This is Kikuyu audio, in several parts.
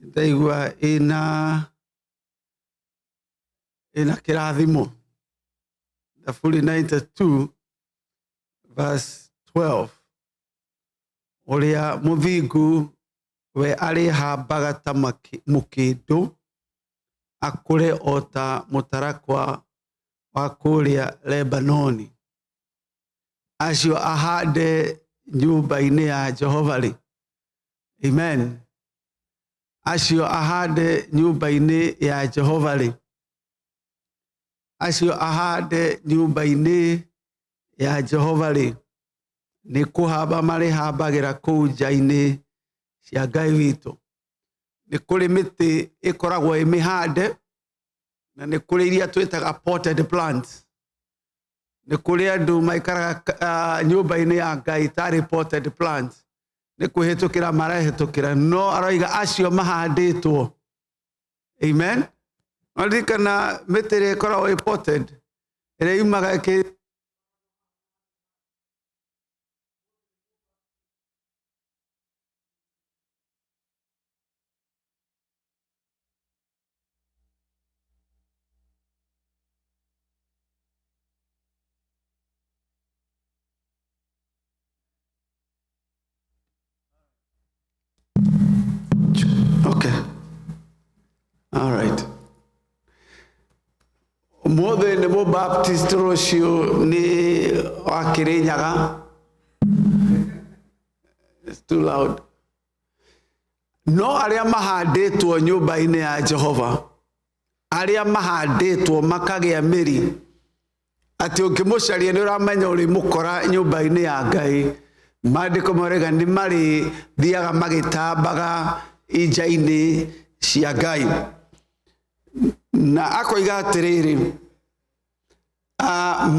Ndaigua ĩna ĩna kĩrathimo. Thaburi 92 verse 12. Ũrĩa mũthingu we arĩhambaga ta mũkĩndũ, akũre o ta mũtarakwa wa kũrĩa Lebanoni. Acio ahande nyũmba-inĩ ya Jehova-rĩ, amen, acio ahande nyũmba-inĩ ya Jehova-rĩ, acio ahande nyũmba-inĩ ya Jehova-rĩ, nĩ kũhamba marĩhambagĩra kũu nja-inĩ cia Ngai witũ. Nĩ kũrĩ mĩtĩ ĩkoragwo ĩ mĩhande na nĩ kũrĩ iria twĩtaga potted plants. Nĩ kũrĩ andũ maikaraga nyũmba-inĩ ya Ngai tarĩ potted plants, nĩ kwĩhĩtũkĩra marehĩtũkĩra, no aroiga acio mahandĩtwo. Amen. Maririkana mĩtĩ ĩrĩa ĩkoragwo ĩ potted, ĩrĩa yumaga ĩkĩ Okay. All right. Ũmũthĩ nĩ mũ Baptist rũciũ nĩ wa Kĩrĩnyaga. It's too loud. No arĩa mahandĩtwo nyũmba-inĩ ya Jehova, arĩa mahandĩtwo makagĩa mĩri, atĩ ũngĩmũcaria nĩ ũramenya ũrĩmũkora nyũmba-inĩ ya Ngai. Maandĩko marauga nĩ marĩthiaga magĩtambaga inja-inĩ cia Ngai. Na akoiga atĩrĩrĩ,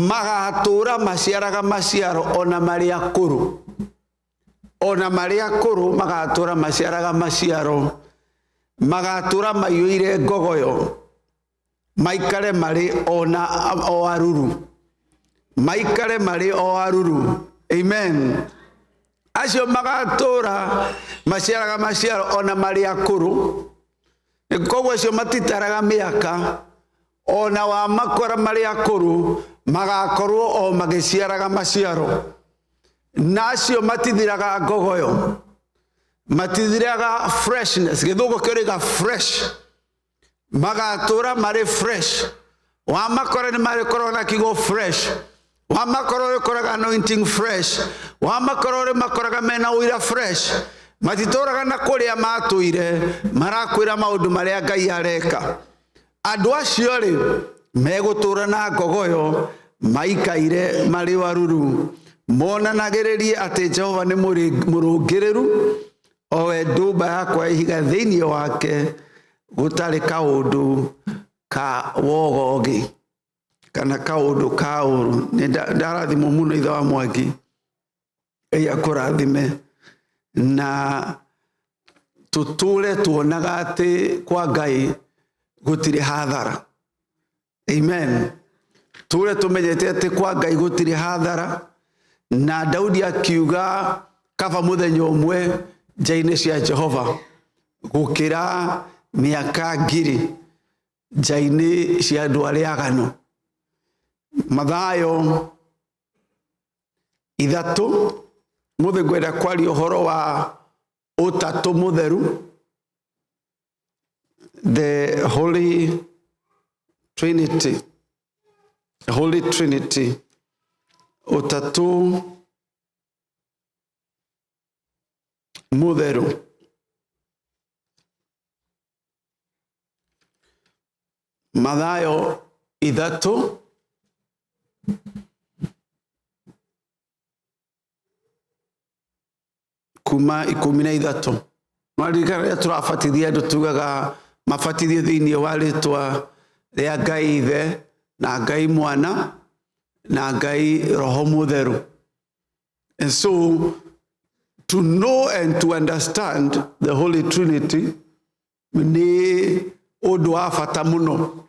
magatũra maciaraga maciaro ona marĩ akũrũ. Ona marĩ akũrũ magatũra maciaraga maciaro, magatũra maiyũire ngogoyo, maikare marĩ ona o aruru, maikare marĩ o aruru. Amen. Acio magatũra maciaraga maciaro ona marĩ akũrũ, koguo acio matitaraga mĩaka, ona wamakora marĩ akũrũ magakorwo o magĩciaraga maciaro. Na acio matithiraga ngogoyo, matithiraga freshness, gĩthũngũ kĩrĩga fresh, magatũra marĩ fresh. Wamakora nĩ marĩkorwo na kiugo fresh, wamakora ũrĩkoraga anointing fresh, wamakora ũrĩmakoraga mena ũira fresh. Matitũraga na kũrĩa matũire, marakwĩra maũndũ marĩa Ngai areka. Andũ acio rĩ, megũtũra na ngogoyo, maikaire marĩ aruru, monanagĩrĩrie atĩ Jehova nĩ mũrũngĩrĩru, o we ndũmba yakwa ya ihiga, thĩinĩ wake gũtarĩ kaũndũ ka wogogi kana kaũndũ ka ũru. Nĩ ndarathimwo mũno ithe wa Mwangi, Ngai akũrathime na tũtũre tuonaga atĩ kwa Ngai gũtirĩ hathara. Amen. Tũre tũmenyete atĩ kwa Ngai gũtirĩ hathara. Na Daudi akiuga kaba mũthenya ũmwe nja-inĩ cia Jehova gũkĩra mĩaka ngiri nja-inĩ cia andũ arĩa aganu. Mathayo 3, mũthĩ ngwenda kwaria ũhoro wa ũtatũ mũtheru, the Holy Trinity, the Holy Trinity, ũtatũ mũtheru. Mathayo 3 kuma 13. Mwaririkana rĩrĩa tũrabatithia andũ tugaga mabatithio thĩinĩ wa rĩtwa rĩa Ngai Ithe na Ngai Mwana na Ngai Roho Mũtheru. And so to know and to understand the Holy Trinity nĩ ũndũ wa bata mũno.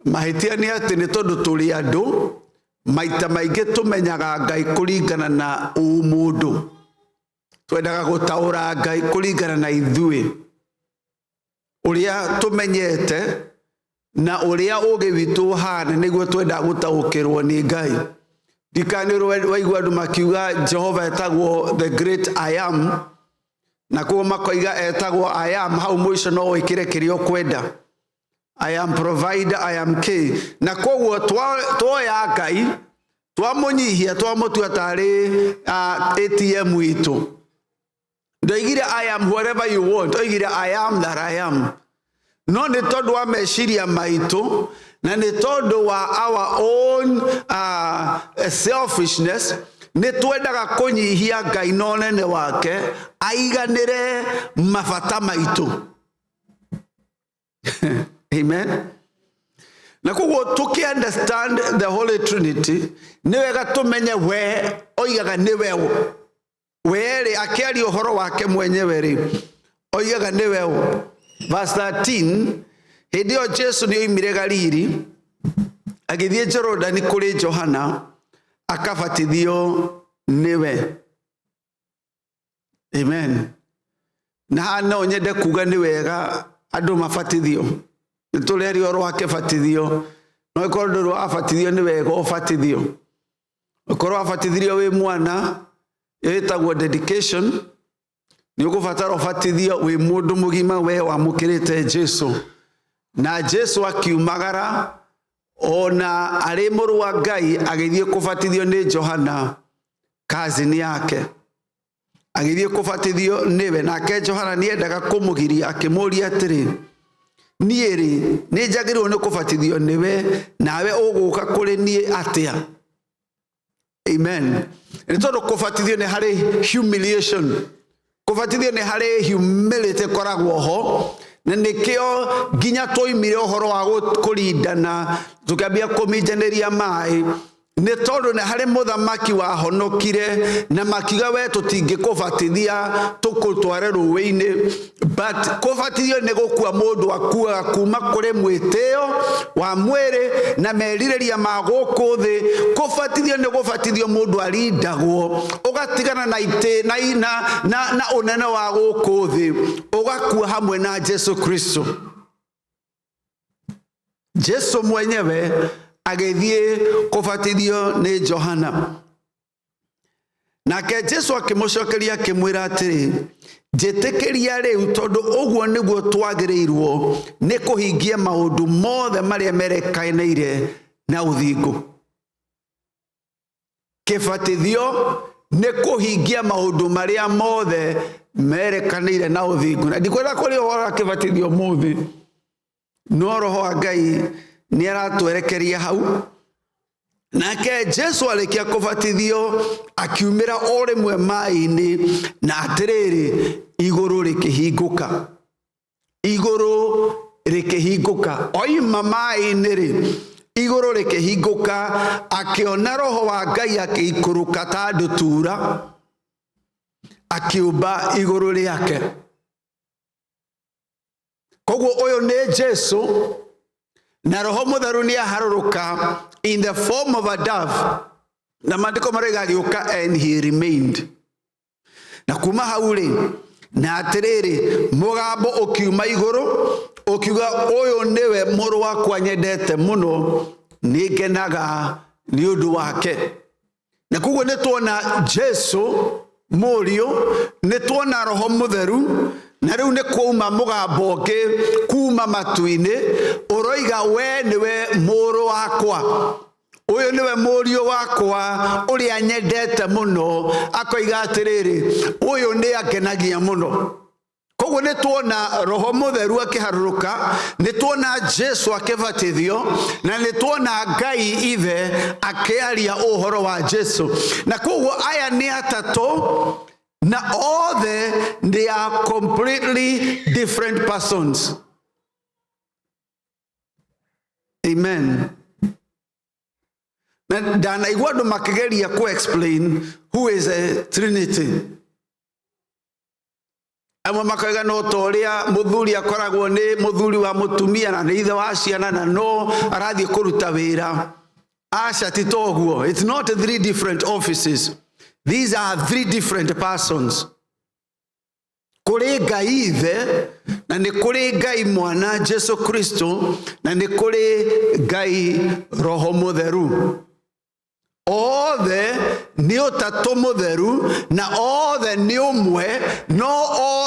Mahĩtia nĩ atĩ nĩ tondũ tũrĩ andũ, maita maingĩ tũmenyaga Ngai kũringana na ũmũndũ. Twendaga gũtaũra Ngai kũringana na ithuĩ. Ũrĩa tũmenyete na ũrĩa ũgĩ witũ ũhana nĩguo twenda gũtaũkĩrwo nĩ Ngai. Ndikana waigua andũ makiuga Jehova etagwo the great I am, na koguo makoiga etagwo I am, hau mũico no wĩkĩre kĩrĩa ũkwenda. I am provider, I am K. Na koguo twoya Ngai, twamũnyihia, twamũtua tarĩ ATM witũ. Ndoigire I am whatever you want, oigire I am that I am. No nĩ tondũ wa meciria maitũ na nĩ tondũ wa our own selfishness, nĩ twendaga kũnyihia Ngai na ũnene wake aiganĩre mabata maitũ. Amen. Na koguo tũkĩ understand the Holy Trinity, nĩ wega tũmenye we oigaga nĩwe ũ. We rĩ, akĩaria ũhoro wake mwenyewe rĩ, oigaga nĩwe ũ. Verse 13, hĩndĩ ĩyo Jesu nĩ oimire Galili agĩthiĩ Jorodani kũrĩ Johana akabatithio nĩwe. Amen. Na haha no nyende kuga nĩ wega andũ mabatithio. Nĩ tũrerio ũhoro wa kĩbatithio, no ĩkorwo ndũrĩ wabatithio nĩ wega ũbatithio. Ũkorwo wabatithirio wĩ mwana, ĩtagwo dedication, nĩ ũgũbatara ũbatithio wĩ mũndũ mũgima we wamũkĩrĩte Jesu. Na Jesu akiumagara ona arĩ mũrũ wa Ngai agĩthiĩ kũbatithio nĩ Johana kazini yake. Agĩthiĩ kũbatithio nĩwe, nake Johana nĩendaga kũmũgiria akĩmũũria atĩrĩ, niĩ rĩ, nĩ njagĩrĩirwo nĩ kũbatithio nĩwe, nawe ũgũka kũrĩ niĩ atĩa? Amen. Nĩ tondũ kũbatithio nĩ harĩ humiliation, kũbatithio nĩ harĩ humility ĩkoragwo ho, na nĩkĩo nginya twoimire ũhoro wa kũrindana tũkĩambia kũminjanĩria maĩ, nĩ tondũ nĩ harĩ mũthamaki wahonokire na makiuga we tũtingĩkũbatithia tũkũtware rũĩ-inĩ, but kũbatithio nĩ gũkua mũndũ akuaga kuma kũrĩ mwĩtĩo wa mwĩrĩ na merirĩria ma gũkũ thĩ. Kũbatithio nĩ gũbatithio mũndũ arindagwo, ũgatigana na itĩ na, na, na, na ũnene wa gũkũ thĩ, ũgakua hamwe na Jesu Kristo. Jesu mwenyewe agĩthiĩ kũbatithio nĩ Johana. Nake Jesu akĩmũcokeria akĩmwĩra atĩrĩ, njĩtĩkĩria rĩu, tondũ ũguo nĩguo twagĩrĩirwo nĩ kũhingia maũndũ mothe marĩa merekanĩire na ũthingu. Kĩbatithio nĩ kũhingia maũndũ marĩa mothe merekanĩire na ũthingu. Na ndikwenda kũrĩ ũhoro wa kĩbatithio ũmũthĩ, no Roho wa Ngai nĩ aratwerekeria hau. Nake Jesu arĩkia kũbatithio akiumĩra o rĩmwe maĩ-inĩ, na atĩrĩrĩ, igũrũ rĩkĩhingũka. Igũrũ rĩkĩhingũka. Oima maĩ-inĩ rĩ, igũrũ rĩkĩhingũka, akĩona Roho wa Ngai akĩikũrũka ta ndutura, akĩũmba igũrũ rĩake. Koguo ũyũ nĩ Jesu, na Roho Mũtheru nĩ aharũrũka in the form of a dove, na maandĩko maroiga agĩũka and he remained. Na kuma hau rĩ, na atĩrĩrĩ, mũgambo ũkiuma igũrũ ũkiuga, ũyũ nĩwe mũrũ wakwa nyendete mũno, nĩ ngenaga nĩ ũndũ wake. Na koguo nĩ tuona Jesu mũriũ, nĩ tuona Roho Mũtheru, na rĩu nĩ kwauma mũgambo ũngĩ kuma matu-inĩ ũroiga, we nĩwe mũrũ wakwa, ũyũ nĩwe mũriũ wakwa ũrĩa nyendete mũno. Akoiga atĩrĩrĩ, ũyũ nĩ angenagia mũno. Koguo nĩ tuona Roho Mũtheru akĩharũrũka, nĩ tuona Jesu akĩbatithio, na nĩ tuona Ngai Ithe akĩaria ũhoro wa Jesu. Na koguo aya nĩ atatũ, na othe they are completely different persons. Amen. Na ndanaigua andũ makĩgeria ku explain who is a Trinity. Amwe makoiga no ta ũrĩa mũthuri akoragwo nĩ mũthuri wa mũtumia na nĩ ithe wa ciana na no arathiĩ kũruta wĩra. Aca, ti toguo. It's not three different offices. These are three different persons. Kũrĩ Ngai Ithe, na nĩ kũrĩ Ngai Mwana Jesu Kristo, na nĩ kũrĩ Ngai Roho Mũtheru. Othe nĩ ũtatũ mũtheru, na othe nĩ ũmwe, no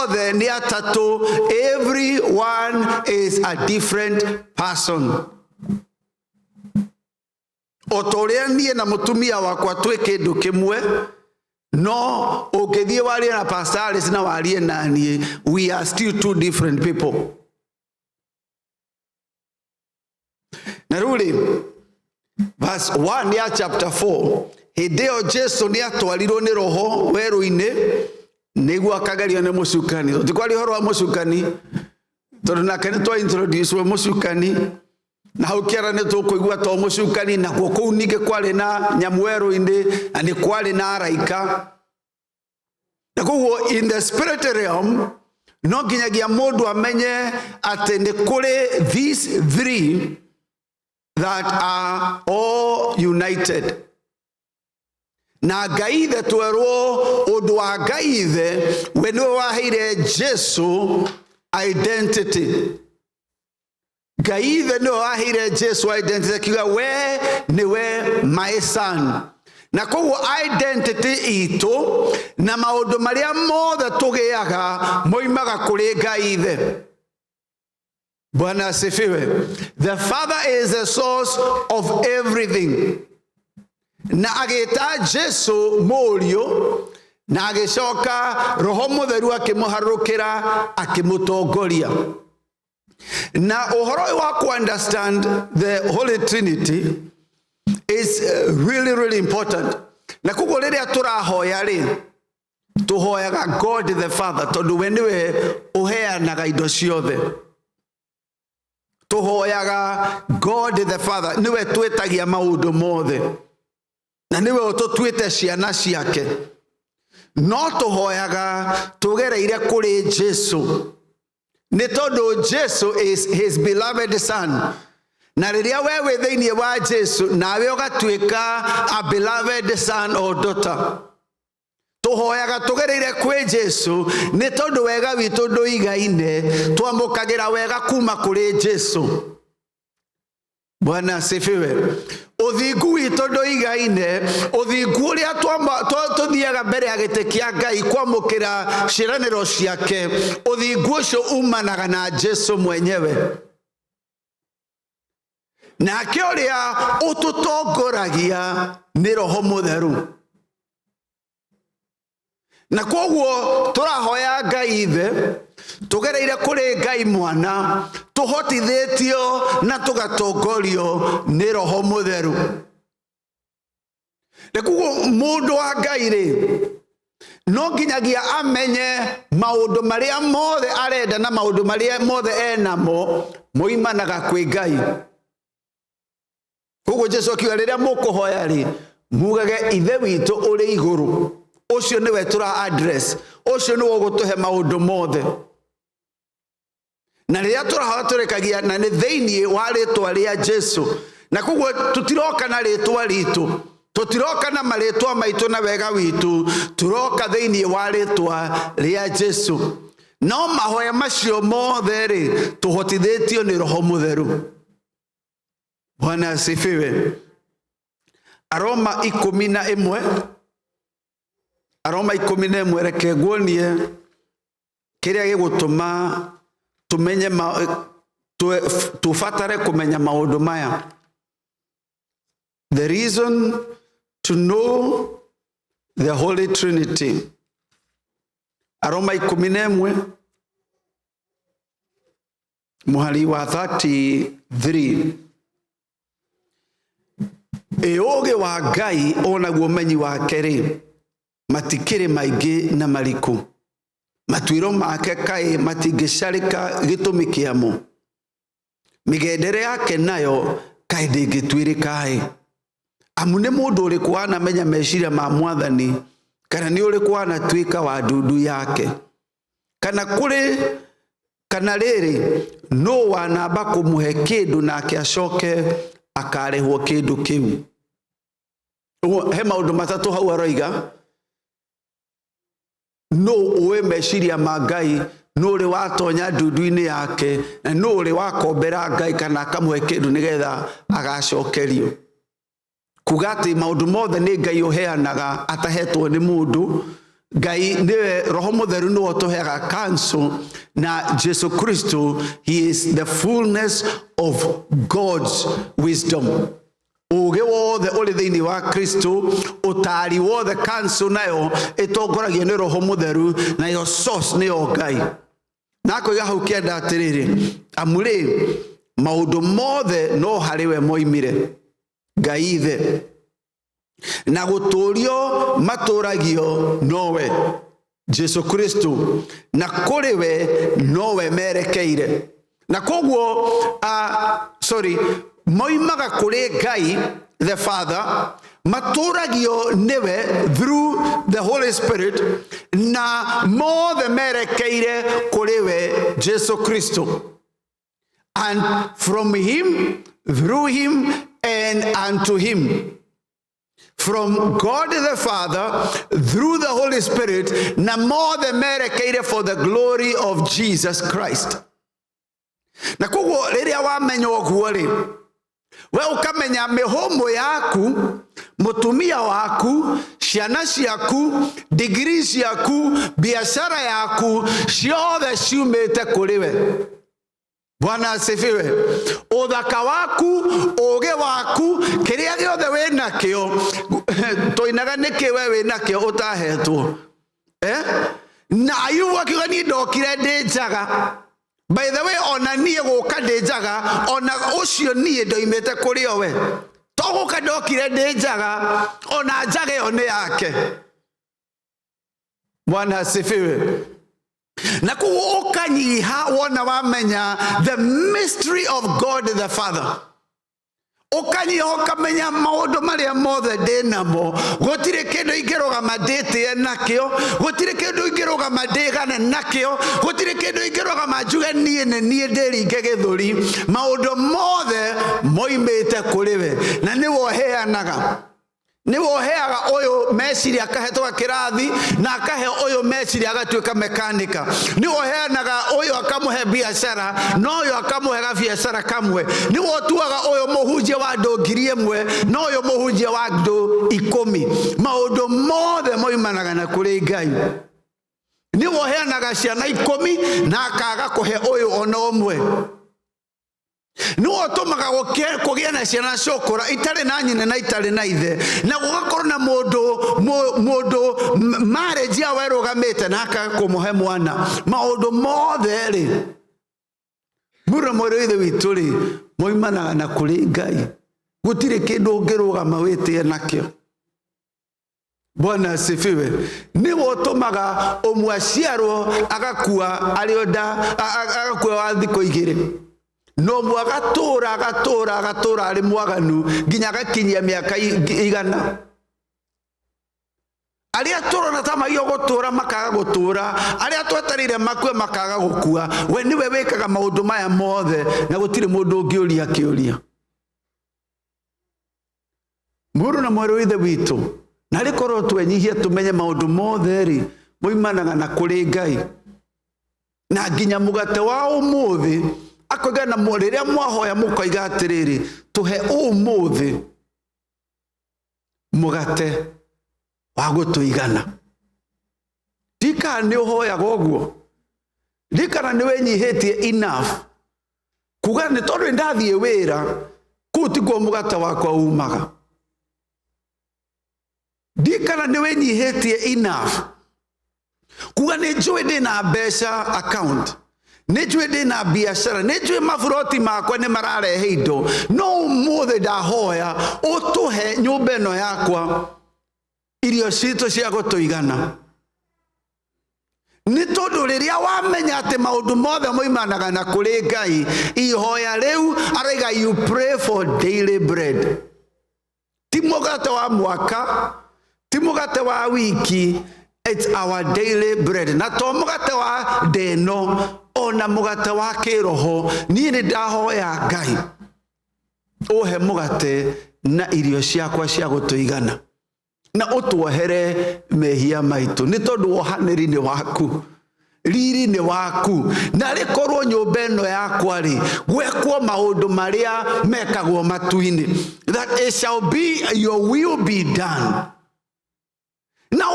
othe nĩ atatũ. Every one is a different person. O ta ũrĩa niĩ na mũtumia wakwa twĩ kĩndũ kĩmwe, no ũngĩthiĩ warie na Pastor Alice na warie na niĩ, we are still two different people. Na rĩu rĩ, verse 1 ya chapter 4, hĩndĩ ĩyo Jesu nĩ atwarirwo nĩ Roho werũ-inĩ nĩguo akagerio nĩ mũcukani. Tũtikwaria ũhoro wa mũcukani tondũ nake nĩ twa introduce we mũcukani, na hau kĩara nĩ tũkũigua to mũcukani, nakuo kũu ningĩ kwarĩ na nyamũ werũ-inĩ na nĩ kwarĩ na araika. Na koguo in the spirit realm no nginyagia mũndũ amenye atĩ nĩ kũrĩ these three that are all united. Na Ngai Ithe, twerwo ũndũ wa Ngai Ithe, we nĩwe waheire Jesu identity. Ngai Ithe nĩwe waheire Jesu identity, akiuga we nĩwe my son. Na koguo identity itũ na maũndũ marĩa mothe tũgĩaga moimaga kũrĩ Ngai Ithe. Bwana asifiwe. The Father is the source of everything. Na agĩta Jesu mũriũ, na agĩcoka Roho Mũtheru akĩmũharũrũkĩra akĩmũtongoria. Na ũhoro ũyũ wa ku understand the Holy Trinity is really really important. Na koguo rĩrĩa tũrahoya rĩ, tũhoyaga God the Father tondũ we nĩwe ũheanaga indo ciothe. Tũhoyaga God the Father, nĩwe twĩtagia maũndũ mothe, na nĩwe ũtũtuĩte ciana ciake. No tũhoyaga tũgereire kũrĩ Jesu, nĩ tondũ Jesu is his beloved son. Na rĩrĩa we wĩ thĩinĩ wa Jesu, nawe ũgatuĩka a beloved son or daughter. Tũhoyaga tũgereire kwĩ Jesu nĩ tondũ wega witũ ndũigaine, twamũkagĩra wega kuma kũrĩ Jesu. Bwana asifiwe. Ũthingu witũ ndũigaine, ũthingu ũrĩa tũthiaga mbere ya gĩtĩ kĩa Ngai kwamũkĩra ciĩranĩro ciake, ũthingu ũcio umanaga na Jesu mwenyewe. Nake ũrĩa ũtũtongoragia nĩ Roho Mũtheru. Na koguo tũrahoya Ngai Ithe tũgereire kũrĩ Ngai Mwana, tũhotithĩtio na tũgatongorio nĩ Roho Mũtheru. Na koguo mũndũ wa Ngai rĩ, no nginyagia amenye maũndũ marĩa mothe arenda na maũndũ marĩa mothe enamo moimanaga kwĩ Ngai. Koguo Jesu akiuga rĩrĩa mũkũhoya rĩ, mugage Ithe witũ ũrĩ igũrũ. Ũcio nĩwe tũra address, ũcio nĩwe ũgũtũhe maũndũ mothe. Na rĩrĩa tũrahoya tũrĩkagia na nĩ thĩinĩ wa rĩtwa rĩa Jesu. Na koguo tũtiroka na rĩtwa ritũ, tũtiroka na marĩtwa maitũ na wega witũ, tũroka thĩinĩ wa rĩtwa rĩa Jesu. No mahoya macio mothe rĩ, tũhotithĩtio nĩ Roho Mũtheru. Bwana asifiwe. Aroma 11, Aroma 11, reke nguonie kĩrĩa gĩgũtũma tũmenye tũbatare kũmenya maũndũ maya. The reason to know the Holy Trinity. Aroma 11 mũhari wa 33. Ĩ ũũgĩ wa Ngai onaguo ũmenyi wake rĩ, matikĩrĩ maingĩ na mariku. Matuĩro make kaĩ matingĩcarĩka gĩtũmi kĩamo. Mĩgendere yake nayo kaĩ ndĩngĩtuĩrĩka-ĩ. Amu nĩ mũndũ ũrĩkũ wanamenya meciria ma Mwathani, kana nĩ ũrĩkũ wanatuĩka wa ndundu yake? Kana kũrĩ kana rĩrĩ, nũ wanamba kũmũhe kĩndũ nake acoke akarĩhwo kĩndũ kĩu? Ũguo he maũndũ matatũ hau aroiga. Nũ ũĩ meciria ma Ngai? Nũ ũrĩ watonya ndundu-inĩ yake? Na nũ ũrĩ wakombera Ngai kana akamũhe kĩndũ nĩgetha agacokerio? Kuga atĩ maũndũ mothe nĩ Ngai ũheanaga atahetwo nĩ mũndũ. Ngai nĩwe Roho Mũtheru, nĩwe ũtũheaga counsel, na Jesu Kristo, he is the fullness of God's wisdom. Ũũgĩ wothe ũrĩ thĩinĩ wa Kristo, ũtaari wothe, counsel nayo ĩtongoragio nĩ Roho Mũtheru, nayo source nĩyo Ngai. Na akoiga hau kĩanda atĩrĩrĩ, amu rĩ, maũndũ mothe no harĩ we moimire, Ngai Ithe, na gũtũũrio matũũragio nowe Jesu Kristo, na kũrĩ we nowe merekeire. Na koguo sorry, moimaga kũrĩ Ngai the Father, matũũragio nĩwe through the Holy Spirit, na mothe merekeire kũrĩ we Jesu Kristo. And from him, through him, and unto him, from God the Father through the Holy Spirit, na mothe merekeire for the glory of Jesus Christ. Na koguo rĩrĩa wamenya ũguo rĩ, we ũkamenya mĩhũmũ yaku, mũtumia waku, ciana ciaku, digiri ciaku, biacara yaku, ciothe ciumĩte kũrĩ we. Bwana asifiwe. Ũthaka waku, ũũgĩ waku, kĩrĩa gĩothe wĩ nakĩo, tũinaga nĩkĩ we wĩ nakĩo ũtahetwo, eh? Na Ayubu akiuga, niĩ ndokire ndĩ njaga. By the way, ona niĩ gũka ndĩ njaga, ona ũcio niĩ ndoimĩte kũrĩ o we. To gũka ndokire ndĩ njaga, ona njaga ĩyo nĩ yake. Bwana asifiwe. Na koguo ũkanyiha wona wamenya the mystery of God the Father, ũkanyiha ũkamenya maũndũ marĩa mothe ndĩ namo, gũtirĩ kĩndũ ingĩrũgama ndĩtĩe nakĩo, gũtirĩ kĩndũ ingĩrũgama ndĩgane nakĩo, gũtirĩ kĩndũ ingĩrũgama njuge niĩ nĩ niĩ ndĩringe gĩthũri. Maũndũ mothe moimĩte kũrĩ we, na nĩwe ũheanaga, nĩwe ũheaga ũyũ meciria akahetũka kĩrathi, na akahe ũyũ meciria agatuĩka mekanika. Nĩwe ũheanaga ũyũ akamũhe biacara, na ũyũ akamũhe gabiacara kamwe. Nĩwe ũtuaga ũyũ mũhunjia wa andũ 1,000, na ũyũ mũhunjia wa andũ 10. Maũndũ mothe moimanaga na kũrĩ Ngai. Nĩwe ũheanaga ciana 10 na akaga kũhe ũyũ ona ũmwe. Nĩwe ũtũmaga kũgĩe na ciana cũkũra itarĩ na nyina na itarĩ na ithe, na gũgakorwo na mũndũ marriage yao ĩrũgamĩte, na akaga kũmũhe mwana. Maũndũ mothe rĩ, mũrũ na mwarĩ wa ithe witũ rĩ, moimanaga na kũrĩ Ngai. Gũtirĩ kĩndũ ũngĩrũgama wĩtĩe nakĩo. Bwana asifiwe. Nĩwe ũtũmaga ũmwe aciarwo agakua arĩ o nda, agakua wa thikũ 2, na ũmwe agatũra agatũra agatũra arĩ mwaganu nginya agakinyia mĩaka 100. Arĩa tũrona ta magio gũtũra makaga gũtũra, arĩa twetereire makue makaga gũkua. We nĩwe wĩkaga maũndũ maya mothe, na gũtirĩ mũndũ ũngĩũria kĩũria. Mũrũ na mwarĩ wa ithe witũ, na rĩ korwo twenyihia tũmenye maũndũ mothe rĩ moimanaga na kũrĩ Ngai, na nginya mũgate wa ũmũthĩ. Akoiga na rĩrĩa mwahoya mũkoiga atĩrĩrĩ, tũhe ũmũthĩ mũgate wa gũtũigana. Ndikana nĩ ũhoyaga ũguo, ndikana nĩ wĩnyihĩtie enough kuga nĩ tondũ nĩ ndathiĩ wĩra kũu tikuo mũgate wakwa umaga. Ndikana nĩ wĩnyihĩtie enough kuga nĩ njũĩ ndĩna mbeca account, nĩ njũĩ ndĩna biacara, nĩ njũĩ maburoti makwa nĩ mararehe indo, no ũmũthĩ ndahoya ũtũhe nyũmba ĩno yakwa irio citũ cia gũtũigana. Nĩ tondũ rĩrĩa wamenya atĩ maũndũ mothe moimanaga na kũrĩ Ngai, ihoya rĩu araiga, you pray for daily bread, ti mũgate wa mwaka, ti mũgate wa wiki, it's our daily bread. Na to mũgate wa ndeno, ona mũgate wa kĩroho. Niĩ nĩ ndahoya Ngai ũhe mũgate na irio ciakwa cia gũtũigana. Na ũtuohere mehia maitũ nĩ tondũ wohanĩri nĩ waku, riri nĩ waku. Na rĩkorwo nyũmba ĩno yakwa rĩ, gwekwo maũndũ marĩa mekagwo matu-inĩ, that it shall be your will be done. Na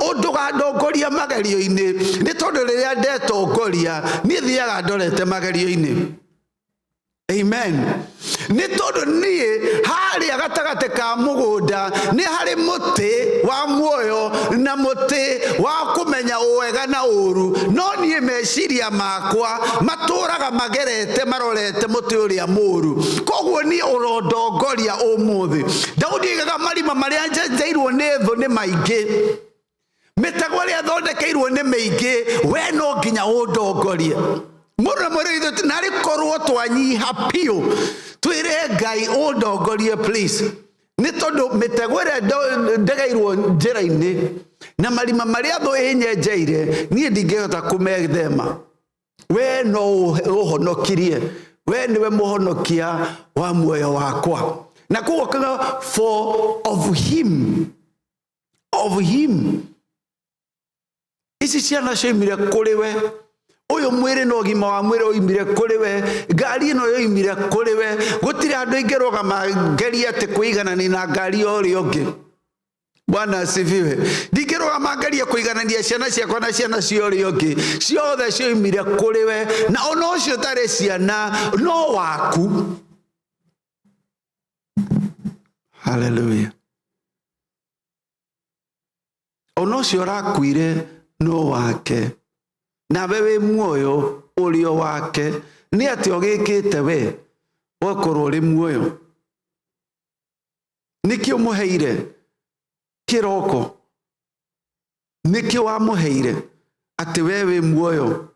ũndũgandongoria magerio-inĩ, nĩ tondũ rĩrĩa ndetongoria niĩ thiaga ndorete magerio-inĩ. Amen. Nĩ tondũ niĩ harĩa gatagatĩ ka mũgũnda nĩ harĩ mũtĩ wa muoyo na mũtĩ wa kũmenya ũwega na ũũru, no niĩ meciria makwa matũraga magerete marorete mũtĩ ũrĩa mũũru. Koguo niĩ ũrondongoria ũmũthĩ. Daudi oigaga marima marĩa njenjeirwo nĩ thũ nĩ maingĩ, mĩtego ĩrĩa thondekeirwo nĩ mĩingĩ, we no nginya ũndongorie. Mũndũ na mwĩrĩ witũ, narĩ korwo twanyiha biũ twĩre Ngai ũndongorie please, nĩ tondũ mĩtego ĩrĩa ndegeirwo njĩra-inĩ na marima marĩa thũ ĩnyenjeire, niĩ ndingĩhota kũmethema. We no ũhonokirie, we nĩwe mũhonokia wa muoyo wakwa. Na koguo kiuga for of him, of him, ici ciana cioimire kũrĩ we, ũyũ mwĩrĩ na ũgima wa mwĩrĩ oimire kũrĩ we, ngari ĩno yoimire kũrĩ we. Gũtirĩ handũ ingĩrũgama ngerie atĩ kwĩiganania na ngari ya ũrĩa ũngĩ. Bwana asifiwe. Ndingĩrũgama ngerie kũiganania ciana ciakwa na ciana cia ũrĩa ũngĩ, ciothe cioimire kũrĩ we. Na ona ũcio ũtarĩ ciana no waku. Haleluya. Ona ũcio ũrakuire no wake, nawe wĩ muoyo ũrĩ o wake. Nĩ atĩ ũgĩkĩte we wakorwo ũrĩ muoyo? Nĩkĩ ũmũheire kĩroko? Nĩkĩ wamũheire atĩ we wĩ muoyo?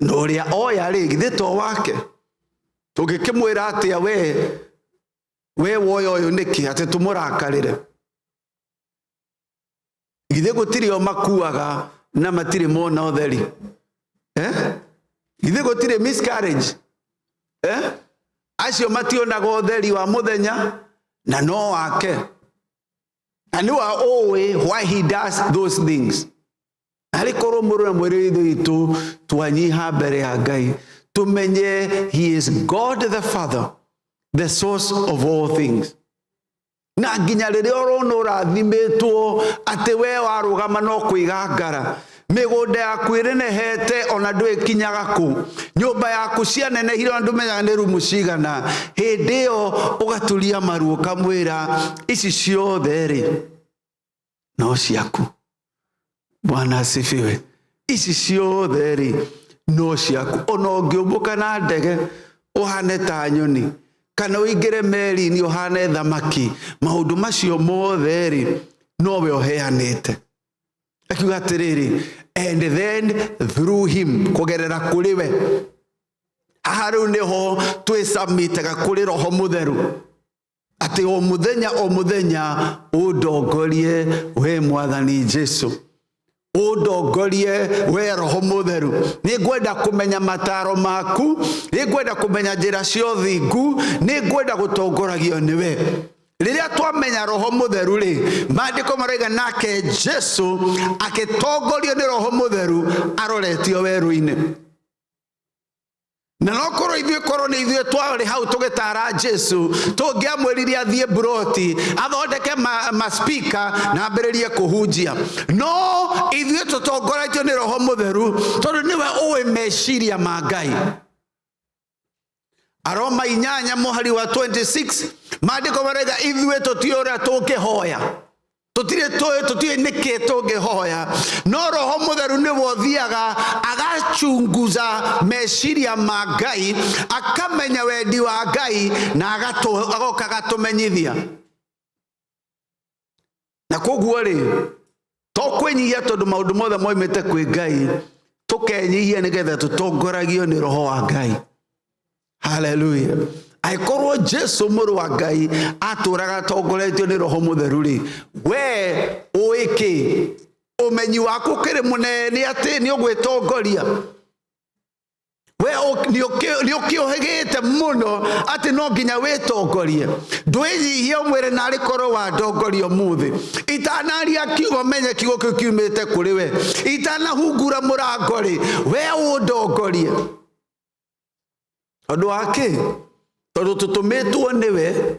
Na ũrĩa oya rĩ, githĩ to wake? Tũngĩkĩmwĩra atĩa we woya ũyũ nĩkĩ atĩ tũmũrakarĩre? Githĩ gũtirĩ o makuaga na matirĩ mona ũtheri? Eh? Githĩ gũtirĩ miscarriage? Eh? Acio mationaga ũtheri wa mũthenya na no wake. Na nĩ wa ũĩ why he does those things. Arĩ korwo mũrũ na mwĩrĩ ithe witũ twanyiha mbere ya Ngai, tũmenye he is God the Father, the source of all things. Na nginya rĩrĩa ũrona ũrathimĩtwo atĩ we warũgama no kũiga ngara, mĩgũnda yaku ĩrĩnehete ona ndwĩkinyaga kũ, nyũmba yaku cianenehire ona ndũmenyaga nĩ rumu cigana, hĩndĩ ĩyo ũgaturia maru ũkamwĩra ici ciothe rĩ no ciaku. Bwana asifiwe. Ici ciothe rĩ no ciaku. Ona ũngĩũmbũka na ndege ũhane ta nyoni, kana ũingĩre meri-inĩ ũhane thamaki, maũndũ macio mothe rĩ nowe ũheanĩte. Akiuga atĩrĩrĩ, and then through him, kũgerera kũrĩ we. Haha rĩu nĩho twĩcamĩtaga kũrĩ Roho Mũtheru, atĩ o mũthenya o mũthenya ũndongorie we Mwathani Jesu, ũndongorie we Roho Mũtheru. Nĩ ngwenda kũmenya mataro maku, nĩ ngwenda kũmenya njĩra cia ũthingu, nĩ ngwenda gũtongoragio nĩwe. Rĩrĩa twamenya Roho Mũtheru rĩ, maandĩko maroiga nake Jesu akĩtongorio nĩ Roho Mũtheru aroretio werũ-inĩ. Na no korwo ithuĩ, korwo nĩ ithuĩ twarĩ hau tũgĩtara Jesu, tũngĩamwĩrire athiĩ mburoti athondeke ma speaker na ambĩrĩrie kũhunjia. No ithuĩ tũtongoretio nĩ Roho Mũtheru, tondũ nĩwe ũĩ meciria ma Ngai. Aroma 8 mũhari wa 26, maandĩko marauga ithuĩ tũtiũĩ ũrĩa tũngĩhoya, tũtirĩ tũĩ, tũtiũĩ nĩkĩ tũngĩhoya, no Roho Mũtheru nĩwe ũthiaga agachunguza meciria ma Ngai, akamenya wendi wa Ngai na agoka agatũmenyithia. Na koguo rĩ, to kwĩnyihia tondũ maũndũ mothe moimĩte kwĩ Ngai, tũkenyihia nĩgetha tũtongoragio nĩ Roho wa Ngai. Haleluya. Angĩkorwo Jesu mũrũ wa Ngai atũraga atongoretio nĩ Roho Mũtheru rĩ, we ũĩ kĩ? Ũmenyi waku ũkĩrĩ mũnene atĩ nĩ ũgwĩtongoria? We Nĩ ũkĩũhĩgĩte mũno atĩ no nginya wĩtongorie. Ndwĩnyihie ũmwĩre narĩ korwo wandongoria ũmũthĩ. Itanaria kiugo menye kiugo kĩu kiumĩte kũrĩ we. Itanahungura mũrango rĩ, we ũndongorie. Tondũ wa kĩ? Tondũ tũtũmĩtwo nĩwe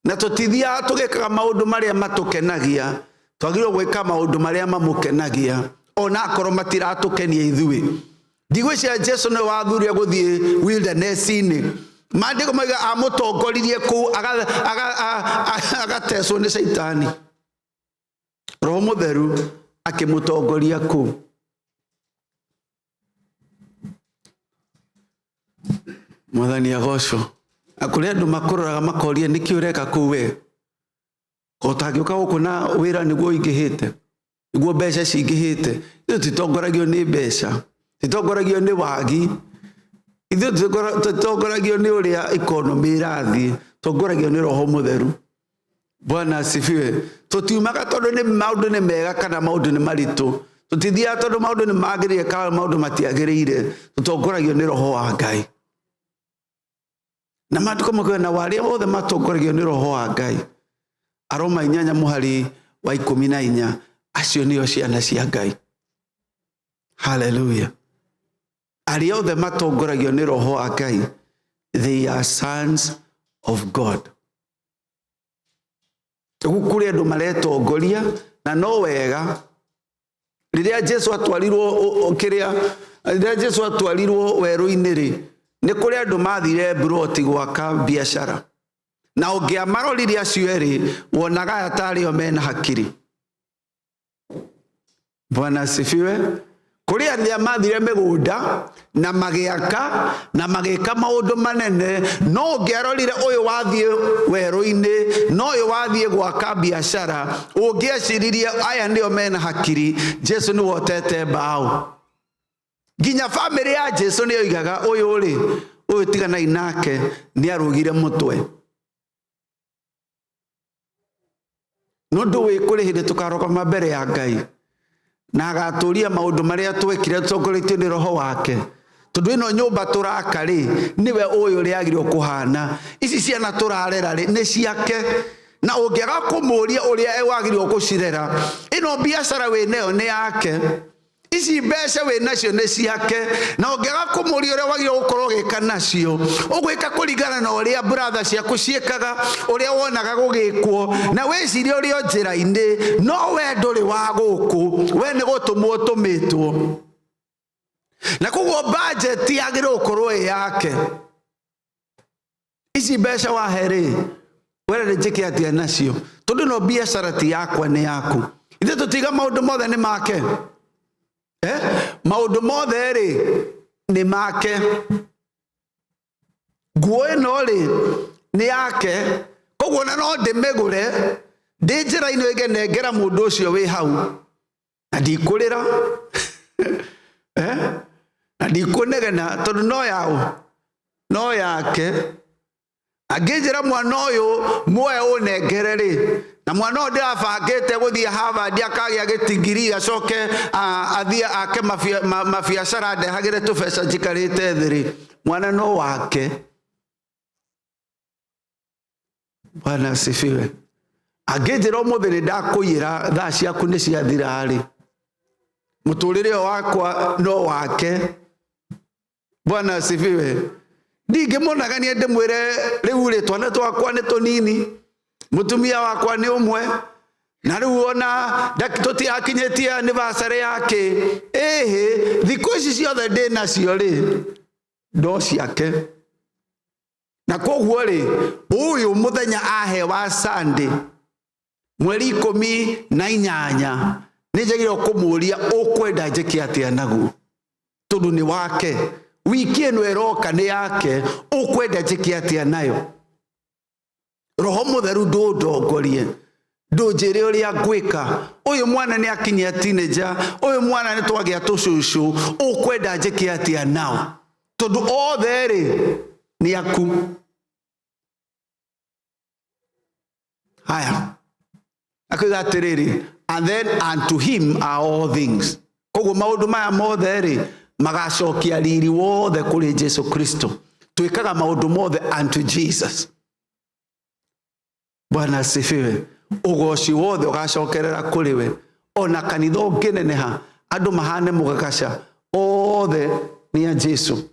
na tũtithiaga tũgĩkaga maũndũ marĩa matũkenagia, twagĩrĩirwo gwĩka maũndũ marĩa mamũkenagia ona akorwo matiratũkenia ithuĩ. Ndigwĩciria Jesu nĩwe wathurire gũthiĩ wilderness-inĩ. Maandĩko mauga amũtongoririe kũu agatecwo nĩ Caitani. Roho Mũtheru akĩmũtongoria kũu. Mwathani agocwo. Na kũrĩ andũ makũroraga makoria nĩkĩ ũreka kũu we? Ũtangĩũka gũkũ na wĩra nĩguo ũingĩhĩte, nĩguo mbeca cingĩhĩte. Ithuĩ tũtongoragio nĩ mbeca, tũtongoragio nĩ wagi, ithuĩ tũtongoragio nĩ ũrĩa economy ĩrathiĩ, tũtongoragio nĩ Roho Mũtheru. Bwana asifiwe. Tũtiumaga tondũ nĩ maũndũ nĩ mega kana maũndũ nĩ maritũ. Tũtithiaga tondũ maũndũ nĩ magĩrĩire kana maũndũ matiagĩrĩire. Tũtongoragio nĩ Roho wa Ngai. Na maandĩko makiuga na arĩa othe matongoragio nĩ Roho wa Ngai. Aroma 8 mũhari wa 14, acio nĩo ciana cia Ngai. Hallelujah. Arĩa othe matongoragio nĩ Roho wa Ngai, they are sons of God. Rĩu kũrĩ andũ maretongoria na no wega. Rĩrĩa Jesu atwarirwo kĩrĩa, rĩrĩa Jesu atwarirwo werũ-inĩ rĩ, nĩ kũrĩ andũ mathire mburoti gwaka biacara. Na ũngĩamarorire acio erĩ, wonaga aya tarĩ o mena hakiri. Bwana asifiwe. Kũrĩ arĩa mathire mĩgũnda na magĩaka na magĩka maũndũ manene, no ũngĩarorire ũyũ wathiĩ werũ-inĩ na ũyũ wathiĩ gwaka biacara, ũngĩeciririe aya nĩo mena hakiri. Jesu nĩwe ũtete mbaũ. Nginya bamĩrĩ ya Jesu nĩ yoigaga ũyũ rĩ, ũyũ tiganai nake, nĩ arũgire mũtwe. No ndũĩ kũrĩ hĩndĩ tũkarũgama mbere ya Ngai na agatũria maũndũ marĩa twekire tũtongoretio nĩ Roho wake. Tondũ ĩno nyũmba tũraka rĩ, nĩwe ũĩ ũrĩa yagĩrĩirwo kũhana. Ici ciana tũrarera rĩ, nĩ ciake. Na ũngĩaga kũmũria ũrĩa wagĩrĩirwo gũcirera, ĩno biacara wĩ nayo nĩ yake. Ici mbeca wĩ nacio nĩ ciake, na ũngĩaga kũmũria ũrĩa wagĩrĩirwo gũkorwo ũgĩka nacio, ũgwĩka kũringana na ũrĩa brother ciaku ciĩkaga, ũrĩa wonaga gũgĩkwo, na wĩcirie ũrĩ o njĩra-inĩ, no we ndũrĩ wa gũkũ, we nĩ gũtũmwo ũtũmĩtwo. Na koguo budget yagĩrĩirwo gũkorwo ĩ yake. Ici mbeca wahe rĩ, wera nĩ njĩke atĩa nacio? Tondũ no biacara ti yakwa nĩ yaku. Ithuĩ tũtiga maũndũ mothe nĩ make. Maũndũ mothe rĩ nĩ make. Nguo ĩno rĩ nĩ yake, koguo ona no ndĩmĩgũre ndĩ njĩra-inĩ oige nengera mũndũ ũcio wĩ hau, na ndikũrĩra. Na ndikũnegena tondũ no yaũ, no yake. Angĩnjĩra mwana ũyũ muoe ũnengere rĩ, na mwana ũyũ ndĩrabangĩte gũthiĩ Harvard akagĩa gĩtigiri acoke athiĩ ake mabiacara ndehagĩre tũbeca njikarĩte thĩ rĩ, mwana no wake. Bwana asifiwe. Angĩnjĩra ũmũthĩ nĩ ndakũiyĩra thaa ciaku nĩ ciathira rĩ, mũtũrĩre ũyũ wakwa no wake. Bwana asifiwe. Ndingĩmũnagania ndĩmwĩre rĩu rĩ twana twakwa nĩ tũnini, mũtumia wakwa nĩ ũmwe, na rĩu ona tũtirakinyĩtie anniversary yake. Ĩhĩ, thikũ ici ciothe ndĩ nacio rĩ, no ciake. Na koguo rĩ, ũyũ mũthenya ahe wa Sunday, mweri 18, nĩ njagĩrĩirwo kũmũria ũkwenda njĩke atĩa naguo, tondũ nĩ wake. Wiki ĩno ĩroka nĩ yake, ũkwenda njĩke atĩa nayo. Roho Mũtheru ndũndongorie, ndũnjĩre ũrĩa ngwĩka. Ũyũ mwana nĩ akinyia teenager, ũyũ mwana nĩ twagĩa tũcũcũ, ũkwenda njĩke atĩa nao, tondũ othe rĩ nĩ aku. Haya, akoiga atĩrĩrĩ, and then unto him are all things. Koguo maũndũ maya mothe rĩ, Magacokia riri wothe kũrĩ Jesu Kristo. Twĩkaga maũndũ mothe unto Jesus. Bwana asifiwe. Ũgoci wothe ũgacokerera kũrĩ we. Ona kanitha ũngĩneneha, andũ mahane mũgagaca, othe nĩ a Jesu.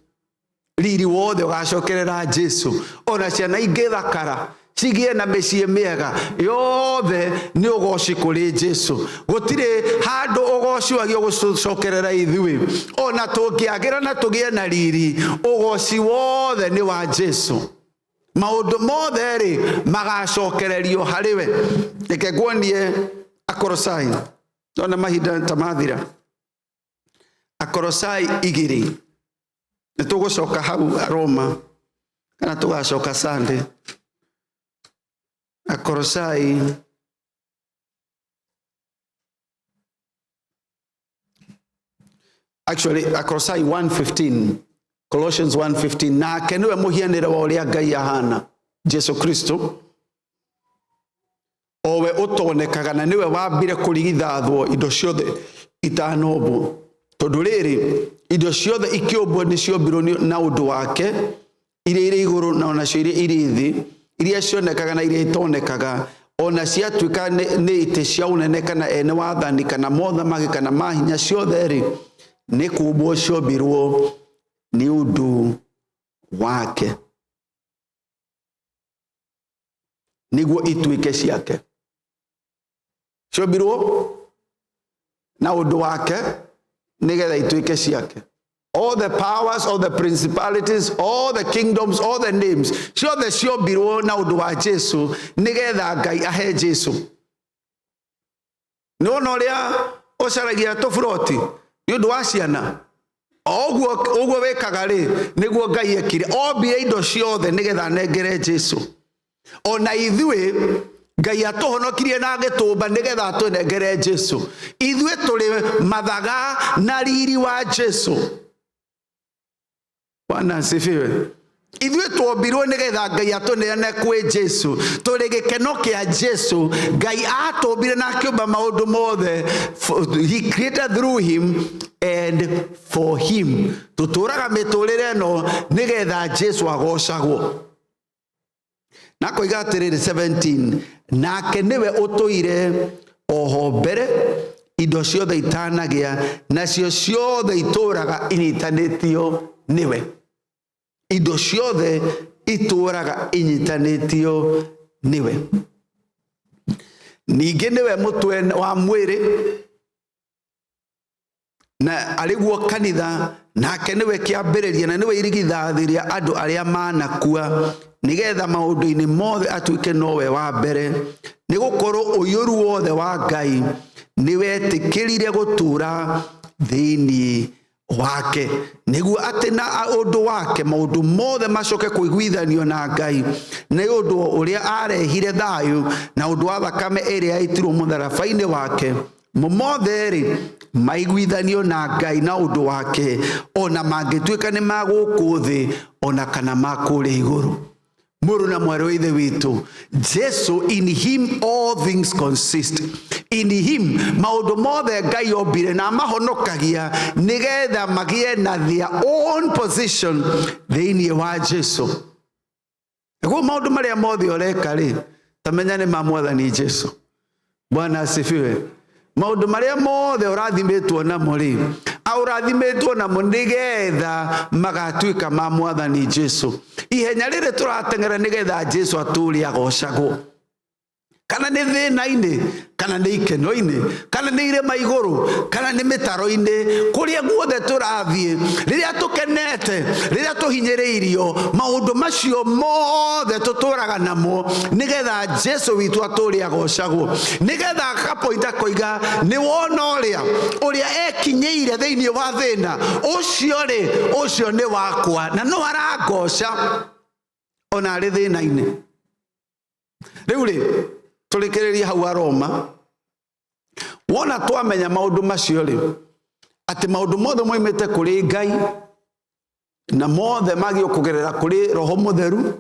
Riri wothe ũgacokerera Jesu. Ona ciana ingĩthakara, cigĩe na mĩciĩ mĩega, yothe nĩ ũgoci kũrĩ Jesu. Gũtirĩ handũ ũgoci wagio gũcokerera ithuĩ. Ona tũngĩagĩra na tũgĩe na riri, ũgoci wothe nĩ wa Jesu. Maũndũ mothe rĩ magacokererio harĩ we. Reke nguonie Akolosai, ndona mahinda ta mathira. Akolosai 2, nĩ tũgũcoka hau Roma kana tũgacoka Sunday. Akolosai actually Akolosai 1:15, Colossians 1:15, nake niwe mũhianĩre wa ũrĩa Ngai ahana, Jesu Kristo, owe ũtonekaga na niwe wambire kũrigithathwo indo ciothe itanombwo. Tondũ rĩrĩ, indo ciothe ikĩũmbwo nĩ ciombirwo na ũndũ wake, iria irĩ igũrũ na onacio iria irĩ thĩ, iria cionekaga na iria itonekaga, ona ciatuĩka nĩ itĩ cia ũnene kana ene wathani kana mothamaki kana mahinya, ciothe rĩ nĩ kũmbwo ciombirwo nĩ ũndũ wake, nĩguo ituĩke ciake. Ciombirwo na ũndũ wake nĩgetha ituĩke ciake. All the powers, all the principalities, all the kingdoms, all the names, ciothe ciombirwo na ũndũ wa Jesu nĩgetha Ngai ahe Jesu. Nĩ wona ũrĩa ũcaragia tũburoti nĩ ũndũ wa ciana, o ũguo wĩkaga rĩ, nĩguo Ngai ekire. Ombire indo ciothe nĩgetha anengere Jesu. Ona ithuĩ Ngai atũhonokirie na agĩtũmba nĩgetha atũnengere Jesu. Ithuĩ tũrĩ mathaga na riri wa Jesu. Bwana asifiwe. Ithuĩ twombirwo nĩgetha Ngai atũneane kwĩ Jesu. Tũrĩ gĩkeno kĩa Jesu. Ngai atũmbire na akĩũmba maũndũ mothe. He created through him and for him. Tũtũraga mĩtũrĩre ĩno nĩgetha Jesu agocagwo. Na koiga atĩrĩrĩ 17, nake nĩwe ũtũire oho mbere indo ciothe itanagĩa, nacio ciothe itũraga inyitanĩtio nĩwe. Indo ciothe itũraga inyitanĩtio nĩwe. Ningĩ nĩwe mũtwe wa mwĩrĩ, na arĩguo kanitha, nake nĩwe kĩambĩrĩria na nĩwe irigithathi rĩa andũ arĩa manakua, nĩgetha maũndũ-inĩ mothe atuĩke nowe wa mbere. Nĩgũkorwo ũiyũru wothe wa Ngai nĩwetĩkĩrire gũtũũra thĩinĩ wake, nĩguo atĩ na ũndũ wake maũndũ mothe macoke kũiguithanio na Ngai, nĩ ũndũ ũrĩa arehire thayũ na ũndũ wa thakame ĩrĩa yaitirwo mũtharaba-inĩ wake. Mo mothe rĩ maiguithanio na Ngai na ũndũ wake, ona mangĩtuĩka nĩ ma gũkũ thĩ ona kana ma kũrĩa igũrũ. Mũrũ na mwarĩ wa Ithe witũ, Jesu, in him all things consist. In him maũndũ mothe Ngai ombire na amahonokagia nĩgetha magĩe na their own position thĩinĩ wa Jesu. Naguo maũndũ marĩa mothe ũreka rĩ, tamenya nĩ ma Mwathani Jesu. Bwana asifiwe. Maũndũ marĩa mothe ũrathimĩtwo namo rĩ, ũrathimĩtwo namo nĩgetha magatuĩka ma Mwathani Jesu. Ihenya rĩrĩ tũrateng'era nĩgetha Jesu atũũre agocagwo. Kana nĩ thĩna-inĩ, kana nĩ ikeno-inĩ, kana nĩ irĩma igũrũ, kana nĩ mĩtaro-inĩ, kũrĩa guothe tũrathiĩ, rĩrĩa tũkenete, rĩrĩa tũhinyĩrĩirio, maũndũ macio mothe tũtũraga namo nĩgetha Jesu witũ atũũre agocagwo. Nĩgetha akapointa akoiga, nĩ wona ũrĩa ekinyĩire thĩinĩ wa thĩna ũcio rĩ, ũcio nĩ wakwa, na no arangoca ona arĩ thĩna-inĩ. Rĩu rĩ, tũrĩkĩrĩrie hau Aroma. Wona twamenya maũndũ macio rĩ, atĩ maũndũ mothe moimĩte kũrĩ Ngai, na mothe magĩo kũgerera kũrĩ Roho Mũtheru,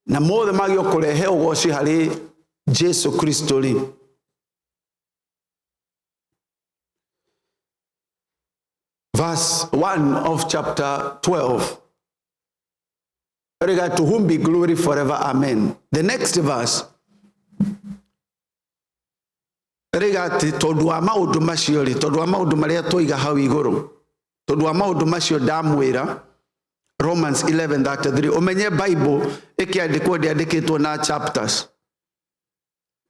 na mothe magĩo kũrehe ũgoci harĩ Jesu Kristo rĩ, Verse 1 of chapter 12. Regard to whom be glory forever. Amen. The next verse. Rĩga atĩ tondũ wa maũndũ macio rĩ, tondũ wa maũndũ marĩa twoiga hau igũrũ, tondũ wa maũndũ macio ndamwĩra, Romans 11:33, ũmenye Bible ĩkĩandĩkwo ndĩandĩkĩtwo na chapters.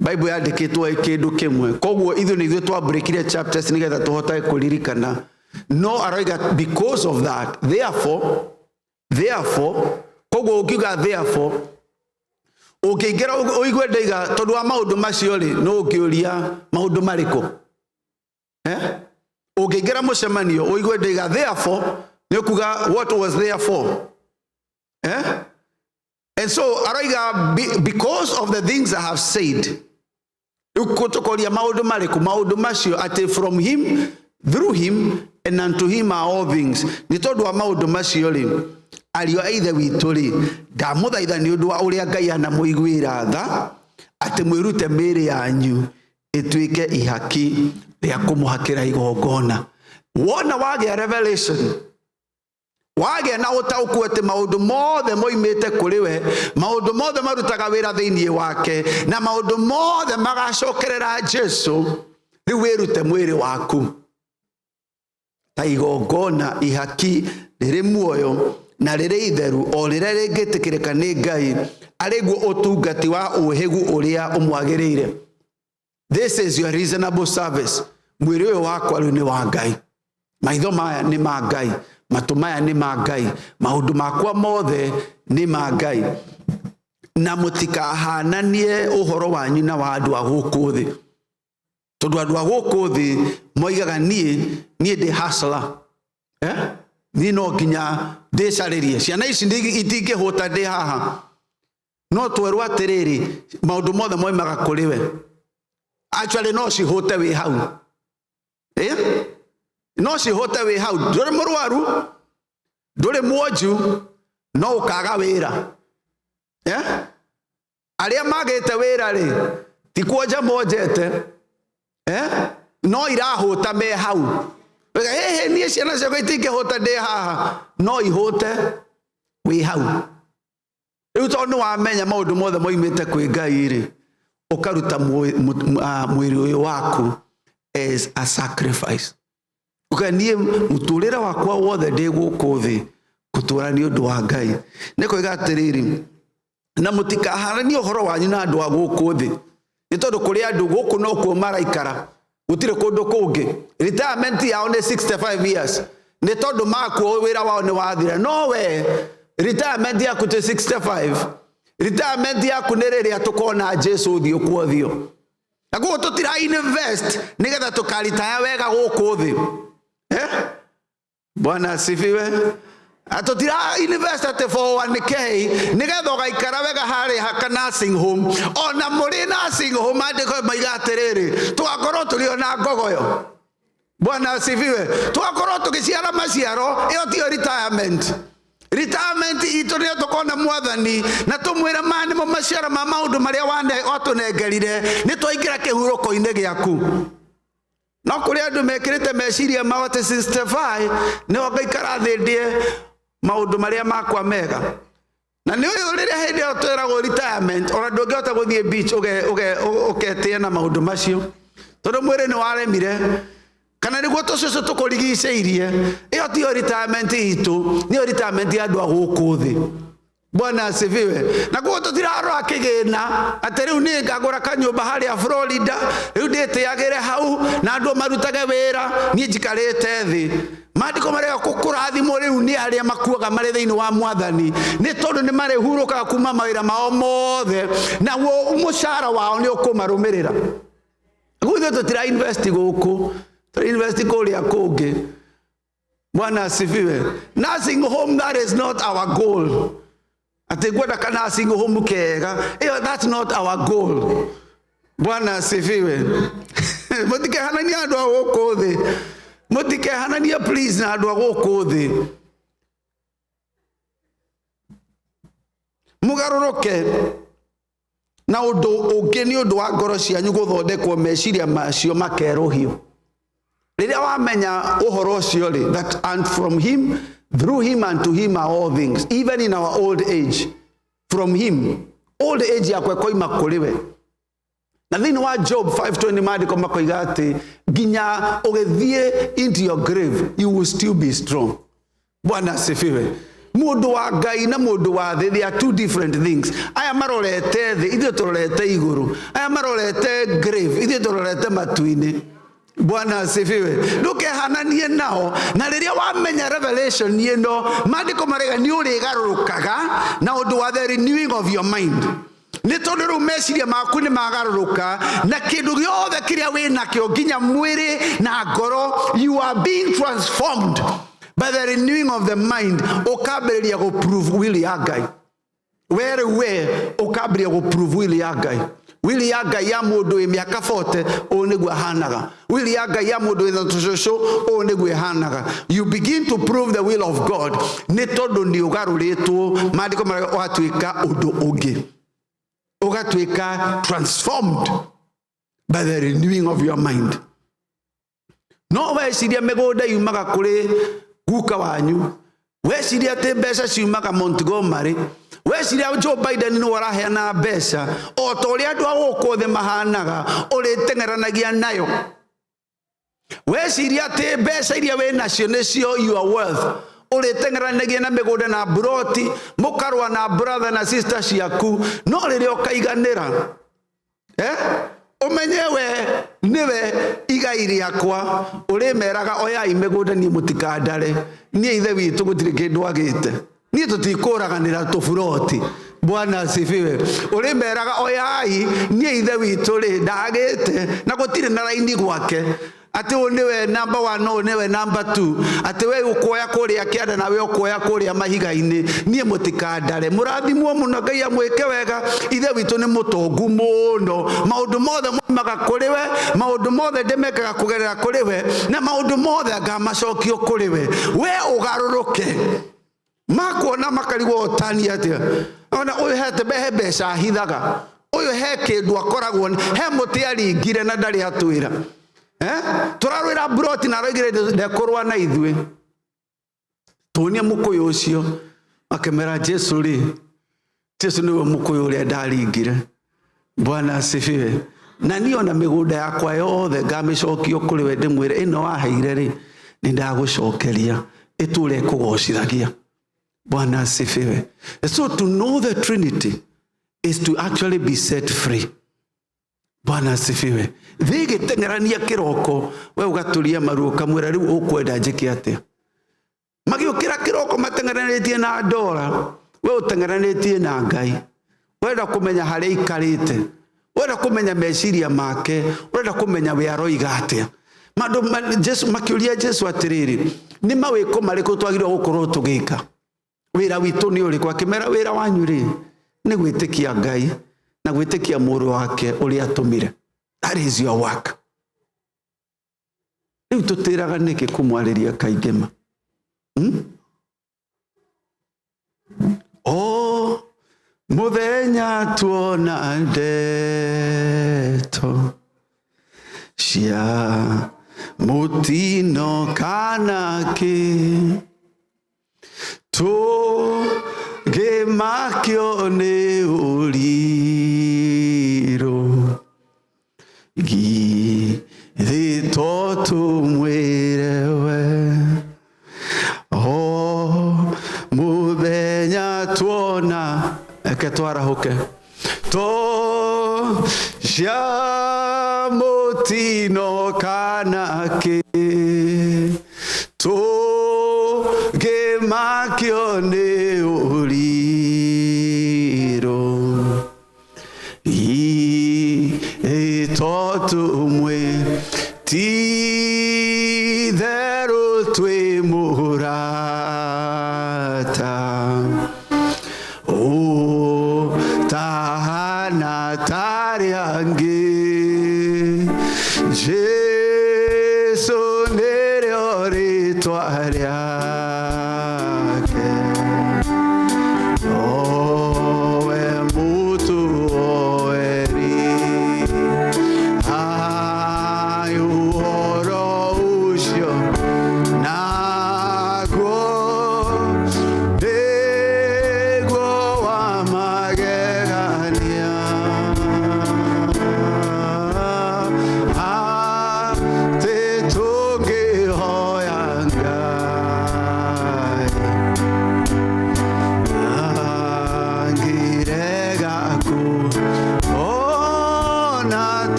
Bible yandĩkĩtwo ĩ kĩndũ kĩmwe. Koguo ithuĩ nĩ ithuĩ twambũrĩkire chapters nĩgetha tũhotage kũririkana. No aroiga because of that, therefore, therefore, koguo ũngiuga therefore, ũngĩingĩra ũigue ndaiga tondũ wa maũndũ macio rĩ, no ũngĩũria maũndũ marĩkũ? Eh? Ũngĩingĩra mũcemanio ũigue ndaiga therefore, nĩ ũkuga what was there for? Eh? And so aroiga because of the things I have said, rĩu tũkoria maũndũ marĩkũ? Maũndũ macio atĩ from him, through him, and unto him are all things. Nĩ tondũ wa maũndũ macio rĩ, ariũ a ithe witũ rĩ, ndamũthaitha nĩ ũndũ wa ũrĩa Ngai anamũiguĩra tha, atĩ mwĩrute mĩĩrĩ yanyu ĩtuĩke ihaki rĩa kũmũhakĩra igongona. Wona wagĩa revelation, wagĩa na ũtaũku atĩ maũndũ mothe moimĩte kũrĩ we, maũndũ mothe marutaga wĩra thĩinĩ wake, na maũndũ mothe magacokerera Jesu, rĩu wĩrute mwĩrĩ waku ta igongona ihaki rĩrĩ muoyo na rĩrĩ itheru, o rĩrĩa rĩngĩtĩkĩrĩka nĩ Ngai, arĩ guo ũtungati wa ũhĩgu ũrĩa ũmwagĩrĩire. This is your reasonable service. Mwĩrĩ ũyũ wakwa rĩu nĩ wa Ngai, maitho maya nĩ ma Ngai, matũ maya nĩ ma Ngai, maũndũ makwa mothe nĩ ma Ngai. Na mũtikahananie ũhoro wanyu na wa andũ a gũkũ thĩ, tondũ andũ a gũkũ thĩ moigaga niĩ ndĩ hustler. Eh? Niĩ no nginya ndĩcarĩrie ciana ici itingĩhũta ndĩ haha. No twerwo atĩrĩrĩ, maũndũ mothe moimaga kũrĩ we. Actually no cihũte wĩ hau. Eh? No cihũte wĩ hau, ndũrĩ mũrwaru, ndũrĩ mwonju, no ũkaga wĩra. Eh? Arĩa magĩte wĩra rĩ, ti kuonja monjete. Eh? No irahũta me hau. Wega, hĩhĩ, niĩ ciana ciakwa itingĩhũta ndĩ haha, no ihũte wĩ hau. Rĩu tondũ nĩ wamenya maũndũ mothe moimĩte kwĩ Ngai rĩ, ũkaruta mwĩrĩ ũyũ waku as a sacrifice. Ũkauga niĩ mũtũrĩre wakwa wothe ndĩ gũkũ thĩ ngũtũra nĩ ũndũ wa Ngai. Nĩ koiga atĩrĩrĩ, na mũtikaharanie ũhoro wanyu na andũ a gũkũ thĩ, nĩ tondũ kũrĩ andũ gũkũ nokuo maraikara, gũtirĩ kũndũ kũngĩ. Retirement yao nĩ 65 years, nĩ tondũ makuo wĩra wao nĩ wathira. No we retirement yaku ti 65, retirement yaku nĩ rĩrĩa tũkona Jesu ũthiũ kwa ũthiũ. Na koguo tũtira invest nĩgetha tũkaritaya wega gũkũ thĩ. Eh? Bwana asifiwe. Tũtira invest atĩ 401k nĩgetha ũgaikara wega harĩa haka nursing home. Ona mũrĩ nursing home andĩko maiga atĩrĩrĩ, tũgakorwo tũrĩ ona ngogoyo. Bwana asifiwe. Tũgakorwo tũgĩciara maciaro, ĩyo tiyo retirement. Retirement itũ nĩyo tũkona mwathani na tũmwĩre maya nĩmo maciaro ma maũndũ marĩa watũnengerire, nĩ twaingĩra kĩhurũko-inĩ gĩaku. No kũrĩ andũ mekĩrĩte meciria mao atĩ 65 nĩho ngaikara thĩ ndĩe maũndũ marĩa makwa mega. Na nĩ ũyũ rĩrĩa hĩndĩ ĩyo twĩragwo retirement, ona ndũngĩhota gũthiĩ beach ũketĩe na maũndũ macio, tondũ mwĩrĩ nĩ waremire, kana nĩguo tũcũcũ tũkũrigicĩirie. Ĩyo tiyo retirement itũ, nĩyo retirement ya andũ a gũkũ thĩ. Bwana asifiwe. Na koguo tũtirarora kĩgĩna atĩ rĩu niĩ ngagũra kanyũmba harĩa Florida, rĩu ndĩtĩagĩre hau na andũ marutage wĩra, niĩ njikarĩte thĩ. Maandĩko marĩa kũrathimwo rĩu nĩ arĩa makuaga marĩ thĩinĩ wa mwathani, nĩ tondũ nĩ marĩhurũkaga kuma mawĩra mao mothe, naguo mũcara wao nĩ ũkũmarũmĩrĩra. Koguo ithuĩ tũtira invest gũkũ, tũra invest kũrĩa kũngĩ. Bwana asifiwe. Nursing home, that is not our goal. Atĩ ngwenda ka nursing home kega, ĩyo that's not our goal. Bwana asifiwe. Mũtikehananie andũ a gũkũ thĩ, mũtikehananie please na andũ a gũkũ thĩ. Mũgarũrũke na ũndũ ũngĩ nĩ ũndũ wa ngoro cianyu gũthondekwo meciria macio makerũhio. Rĩrĩa wamenya ũhoro ũcio rĩ, that and from him, through him and to him are all things, even in our old age, from him, old age yakwa ĩkoima kũrĩ we. Na thĩinĩ wa Job 5:20 maandĩko makoiga atĩ nginya ũgĩthiĩ into your grave you will still be strong. Bwana asifiwe. Mũndũ wa Ngai na mũndũ wa thĩ, they are two different things. Aya marorete thĩ, ithuĩ tũrorete igũrũ. Aya marorete grave, ithuĩ tũrorete matu-inĩ. Bwana asifiwe. Ndũkehananie nao. Na rĩrĩa wamenya revelation ĩno, maandĩko marega nĩ ũrĩgarũrũkaga na ũndũ wa the renewing of your mind. Nĩ tondũ rĩu meciria maku nĩ magarũrũka, na kĩndũ gĩothe kĩrĩa wĩ nakĩo nginya mwĩrĩ na ngoro, you are being transformed by the renewing of the mind. Ũkambĩrĩria gũ prove will ya Ngai. We rĩu we ũkambĩrĩria gũ prove will ya Ngai. Will ya Ngai ya mũndũ wĩ mĩaka 40, ũũ nĩguo ahanaga. Will ya Ngai ya mũndũ wĩna tũcũcũ, ũũ nĩguo ĩhanaga. You begin to prove the will of God nĩ tondũ nĩ ũgarũrĩtwo, maandĩko marĩa ũgatuĩka ũndũ ũngĩ, ũgatuĩka transformed by the renewing of your mind. No weciria mĩgũnda yumaga kũrĩ guka wanyu, weciria atĩ mbeca ciumaga Montgomery, weciria Joe Biden nĩwe ũraheana mbeca, o ta ũrĩa andũ a gũkũ thĩ mahanaga, ũrĩteng'eranagia nayo. Weciria atĩ mbeca iria wĩ nacio nĩcio your worth, ũrĩteng'eranagia na mĩgũnda na mburoti, mũkarũa na brother na sister ciaku. No rĩrĩa ũkaiganĩra, ũmenye we nĩwe igai rĩakwa, ũrĩmeraga oyai mĩgũnda, niĩ mũtikandare, niĩ ithe witũ gũtirĩ kĩndũ agĩte, niĩ tũtikũraganĩra tũburoti. Bwana asifiwe. Ũrĩmeraga oyai, niĩ ithe witũ rĩ ndagĩte, na gũtirĩ na raini gwake atĩ ũyũ nĩwe number 1, ũyũ nĩwe number 2, atĩ we ũkuoya kũrĩa kĩanda na we ũkuoya kũrĩa mahiga-inĩ, niĩ mũtikandare. Mũrathimwo mũno, Ngai amwĩke wega. Ithe witũ nĩ mũtongu mũno, maũndũ mothe moimaga kũrĩ we, maũndũ mothe ndĩmekaga kũgerera kũrĩ we, na maũndũ mothe ngamacokio kũrĩ we. We ũgarũrũke, makuona makarigwo ũtani atĩa, ona ũyũ hete he mbeca ahithaga, ũyũ he kĩndũ akoragwo, he mũtĩ aringire na ndarĩ atwĩra. Tũrarũĩra mburoti na aroigire ndekũrũa na ithuĩ. Tuonie mũkũyũ ũcio. Akĩmera Jesu rĩ, Jesu nĩwe mũkũyũ ũrĩa ndaringire. Bwana asifiwe. Na niĩ ona mĩgũnda yakwa yothe ngamĩcokio kũrĩ we, ndĩmwĩre ĩno waheire rĩ, nĩ ndagũcokeria, ĩtũre ĩkũgocithagia. Bwana asifiwe. So to know the Trinity is to actually be set free. Bwana asifiwe. Thĩ ĩgĩteng'erania kĩroko, we ũgaturia maru ũkamwĩra rĩu ũkwenda njĩke atĩa. Magĩũkĩra kĩroko mateng'eranĩtie na ndora, we ũteng'eranĩtie na Ngai. Ũrenda kũmenya harĩa aikarĩte, ũrenda kũmenya meciria make, ũrenda kũmenya we aroiga atĩa. Jesu, makĩũria Jesu atĩrĩrĩ, nĩ mawĩko marĩkũ twagĩrĩirwo gũkorwo tũgĩka? Wĩra witũ nĩ ũrĩkũ? Akĩmera wĩra wanyu rĩ, nĩ gwĩtĩkia Ngai na gwĩtĩkia mũrũ wake ũrĩa atũmire. That is your work. Rĩu tũtĩraga nĩkĩ kũmwarĩria kaingĩ ma? O mũthenya tuona ndeto cia mũtino kana kĩ, tũgĩmakio nĩ ũrirũ, githĩ to tũmwĩre we. O mũthenya tuona, eke twarahũke, to cia mũtino kana kĩ, tũgĩmakio nĩ ũrirũ, githĩ to tũmwĩ ti-itherũ twĩ mũrata, ũtahana tarĩ angĩ, Jesu nĩrĩo rĩtwa rĩake, nowe mũtuoeri. Ai, ũhoro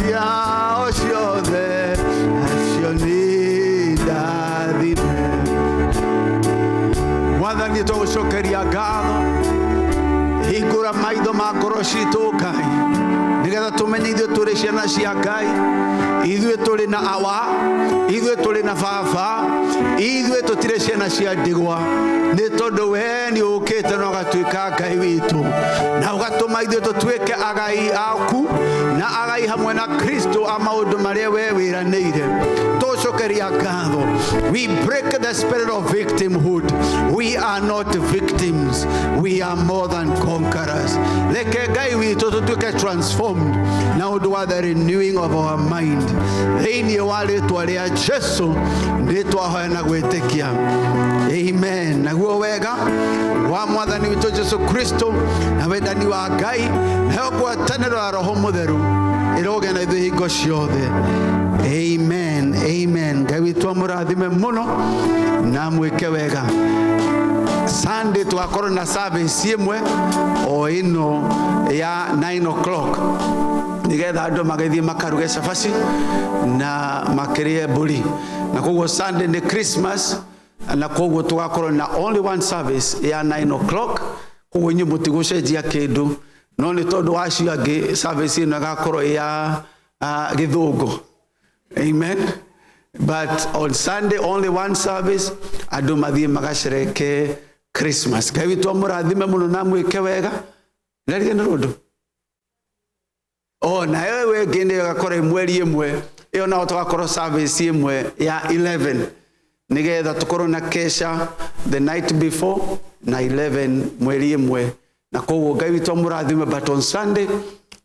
Ciao ciothe acio nĩ ndathime. Mwathani, tũgũcokeria ngatho. Hingũra maitho ma ngoro citũ, Ngai, nĩgetha tũmenye ithuĩ tũrĩ ciana cia Ngai, ithuĩ tũrĩ na awa, ithuĩ tũrĩ na baba, ithuĩ tũtirĩ ciana cia ndigwa, nĩ tondũ we nĩ ũkĩte na ũgatuĩka Ngai witũ na ũgatũma ithuĩ tũtuĩke agai aku na agai hamwe na Kristo a maũndũ marĩa we wĩranĩire. Tũcokeria ngatho. We break the spirit of victimhood. We are not victims, we are more than conquerors. Reke, Ngai witũ, tũtuĩke transformed na ũndũ wa the renewing of our mind. Thĩinĩ wa rĩtwa rĩa Jesu nĩ twahoya na gwĩtĩkia, amen. Naguo wega wa Mwathani witũ Jesu Kristo na wendani wa Ngai nayo ngwatanĩro ya Roho Mũtheru ĩrogĩa na ithuĩ hingo ciothe. Amen, amen. Ngai witũ amũrathime mũno na mwĩke wega. Sunday tũgakorwo na service ĩmwe o ĩno ya 9 o'clock, nigetha andũ magĩthiĩ makaruge cabaci na makĩrĩe mbũri. Na koguo Sunday nĩ Christmas, na koguo tũgakorwo na only one service ya 9 o'clock. Koguo inyuĩ mũtigũcenjia kĩndũ, no nĩ tondũ wa acio angĩ, service ĩno ĩgakorwo ĩ ya gĩthũngũ. Amen. But on Sunday, only one service, andũ mathiĩ magacereke Christmas. Ngai witũ amũrathime mũno na mwĩke wega. Ndarige nĩ rũndũ o nayo ĩyo ĩngĩ nĩ ĩgakorwo ĩ mweri ĩmwe ĩyo, nao tũgakorwo service ĩmwe ya 11, nĩgetha tũkorwo na kesha the night before na 11 mweri ĩmwe. Na koguo Ngai witũ amũrathime, but on Sunday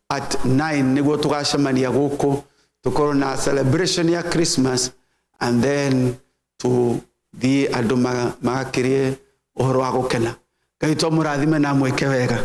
at 9 nĩguo tũgacemania gũkũ, tũkorwo na celebration ya Christmas, and then tũthiĩ andũ magakĩrĩe ũhoro wa gũkena. Ngai witũ amũrathime na mwĩke wega.